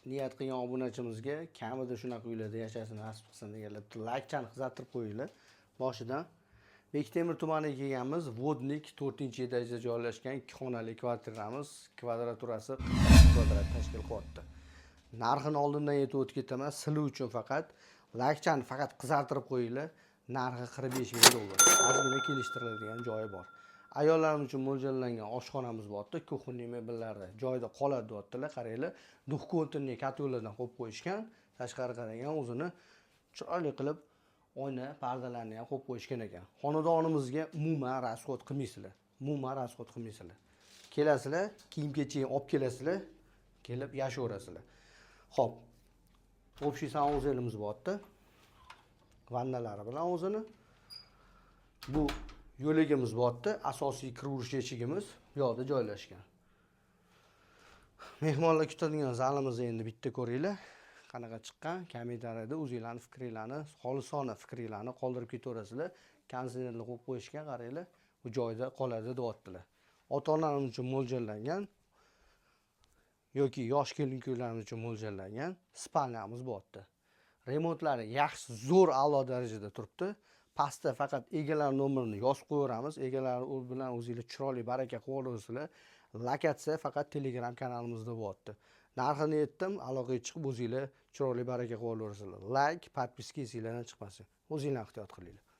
Niyat qilgan obunachimizga kamida shunaqa uylarda yashashni nasib qilsin deganlar. Bitta laykchani qizartirib qo'yinglar. Boshidan Bektemir tumaniga kelganmiz. Vodnik 4-etajda joylashgan ikki xonali kvartiramiz. Kvadraturasi 40 kvadrat tashkil qilyapti. Narxini oldindan aytib o'tib ketaman. Sizlar uchun faqat laykchani faqat qizartirib qo'yinglar. Narxi 45 ming dollar. Ozgina kelishtiriladigan joyi bor. Ayollarimiz uchun mo'ljallangan oshxonamiz bor. Кухонный mebellari joyida qoladi deyaptilar. Qaranglar, двухконтурный котёл lardan qo'yib qo'yishgan. Tashqari qaragan o'zini chiroyli qilib oyna pardalarni ham qo'yib qo'yishgan ekan. Xonadonimizga umuman расход qilmaysizlar. Umuman расход qilmaysizlar. Kelasizlar, kiyim-kechak olib kelasizlar, kelib yashayverasizlar. Xo'p. Общий санузел imiz bor yerda. Vannalari bilan o'zini. Bu yo'lagimiz bor yerda, asosiy kiraverish eshigimiz bu yoqda joylashgan. Mehmonlar kutadigan zalimizni endi bitta ko'ringlar. Qanaqa chiqqan? Kommentariyada o'zinglarning fikringlarni, xolisona fikringlarni qoldirib ketaverasizlar. Konditsionerni qo'yib qo'yishgan, qaranglar, bu joyda qoladi deyaptilar. Ota-onalarimiz uchun mo'ljallangan yoki yosh kelin-kuyovlarimiz uchun mo'ljallangan спальня miz bu yerda. Remontlari yaxshi, zo'r, a'lo darajada turibdi. Pastda faqat egalar nomerini yozib qo'yaveramiz. Egalar bilan o'zinglar chiroyli baraka qilib olaverasizlar. Lokatsiya faqat Telegram kanalimizda bo'lyapti. Narxini aytdim, aloqaga chiqib o'zinglar chiroyli baraka qilib olaverasizlar. Layk, подписка esinglardan chiqmasin. O'zinglar ehtiyot qilinglar.